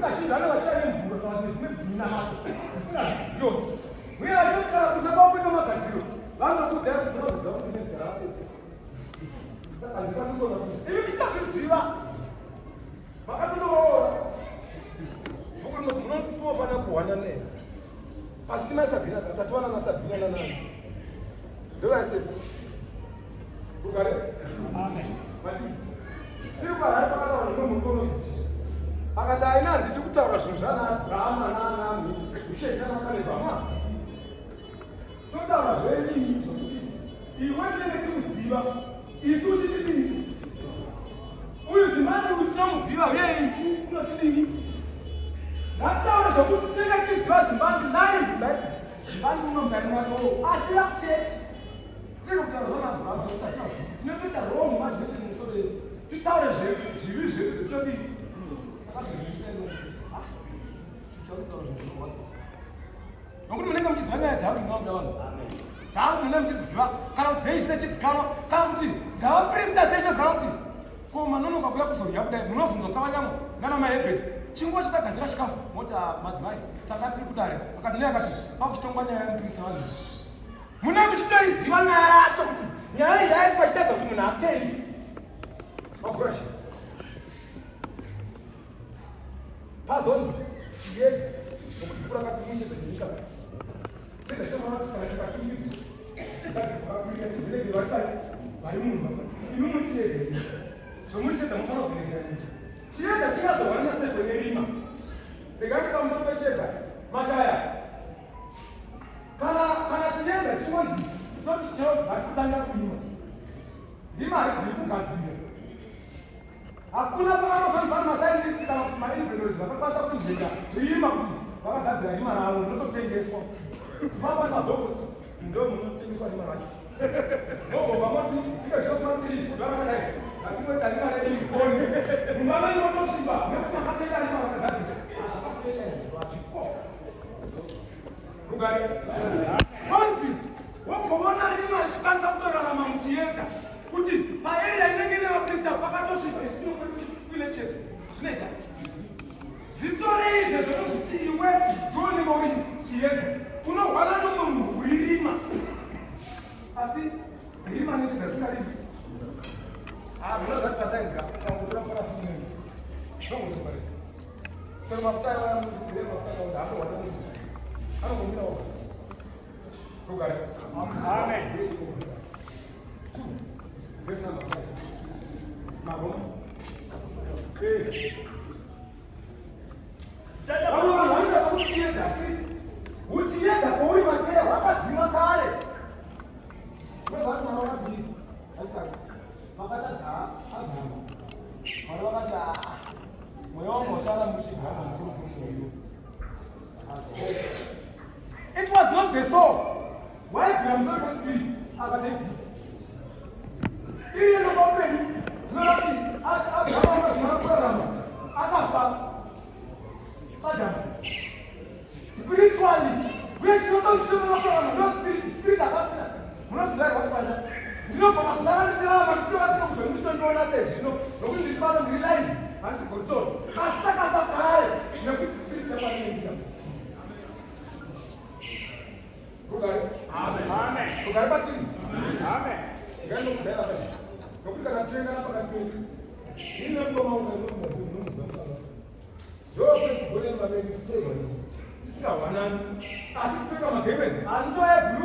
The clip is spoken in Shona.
Nekuti kazhinji vanenge vachiuya nemvura kana kuti dzimwe dzinamato dzisingazvizivo. Uye vachiti kana kumusha kwavo kuita magadziro, vanokuudzai kuti munoziva kuti ndine zita ravatete. Saka handikwanisi kuona kuti imi muchazviziva. Makatondoroora. Bhuku rinoti munofanira kuhwana naye. Asi timai Sabhina, tatiwana naSabhina nanani. Ndovaise. Rugare. Amen. Madii. Tiri kuHarare pakataura nemumwe murume unonzi Chichi. Akati aina handidi kutaura zvinhu zvana Abrahama naanani Misheki nanaKalebhu hamasi. Totaura zvenyu zvokuti iwe ndinenge timuziva isu uchitidini. Uyu Zimani uyu tinomuziva uye isu unotidini. Ngataure zvokuti tinenge tichiziva Zimbandi live like Zimbandi unomugari mwake asi vakuchechi. Tiri kutaura zvana Abrahama kuti hatinazivi. Tinotoita wrong imagination mumusoro yedu. Titaure zvivi zvedu zvetodii. Takazvizwisisa ah, tichautaura zvinhu zvinorwadza. Nokuti munenge muchiziva nyaya dzangu munoda vanhu. Dzangu munenge muchidziziva kana kuti dzei dzisina chizikanwa kana kuti dzavaprista sei chinozikanwa kuti ko manonoka kuya kuzodya kudai munobvunzwa kavanyamo nana mahebheti chinguva chatagadzira chikafu moti ah, madzimai tanga tiri kudare akati nei akati pakuchitongwa nyaya yemuprista vanhu Mune muchitoiziva nyaya yacho kuti nyaya iyi yaitwa ichitadza kuti munhu atendi. Magurashi. Pazonzi chiedza nokuti bhuku rakati muchiedza chenyika. Chiedza chinofanira kuti kana chikatungidzwa chikakwirira chivheneke vari pasi vari mumba. Imi muri chiedza. Zvomuri chiedza munofanira kuvhenekera nyika. Chiedza chingazorwanana sei nerima? Regai pamusoro pechiedza machaya. Kana kana chiedza chinonzi toti chero ngachitanga kuima. Rima haribviri kugadzira. Hakuna pakanofanirwa mascientist kana kuti mainvenors vakakwanisa kuinventa rima kuti vakagadzira rima ravo rinototengeswa. Kufamba nemabhokisi ndo munotengeswa rima racho. Mogobva moti iko zvino kuma 3 zuva rakadai asi moita rima redu rigoni. Mumba menyu motosviba nekuti makatenga rima rakagadzira. Hazvakapera izvo hazviko. Rugare. Hanzi wogovona rima achikwanisa kutorarama muchiedza kuti paeria inenge ine vaprista pakatosvika kuine chiedza zvinoita zvitorei izvezvo muzviti iwe ndiwonenge uri chiedza unohwana nomwe munhu uri rima asi rima nechiedza zvingadii ah, munozati pasainzi ka kangotora parafini zvongozoparisa Chero mafuta aya muzvibhedhlera mafuta akawanda haatowana munhu. Anongomira oga. Rugare. Amen. Two. Verse number 5. Maroma. Eh. Vamwe vanhu vanoita sokuti chiedza asi uchiedza kwauri mateya hwakadzima kare. Unoziva kuti mwana wakadii? Aitanga. Makatadza Abrahama. Mwari vakati ah, mweya wangu wacharamba uchigara pamusoro pomuuyo. It was not the soul. Waibvira musoro pespirit akataibvisa. Iri ndokwaupenyu zvinoreva kuti Abrahama akaziva kurarama akafa. Adamu. Spiritually, uye chinotoziva kurarama ndo spirit, spirit hapasina. Munozviziva here kuti vana ndinogona kusara ndichirarama ndichitoratidza kuzvoni muchitondiona sezvino nokuti ndiri pano ndiri live handisi goritoto asi takafa kare nekuti spirit yaMwari inendira rugare. Amen. Rugare patiri. Amen. Regai ndokudzai vakadzi nokuti kana tichiendana pakati pedu ini nemukoma wangu ndinomuziva Ndofirst born vavengi kutegwa tisingahwanani asi kupfeka magemenzi anotova eblue.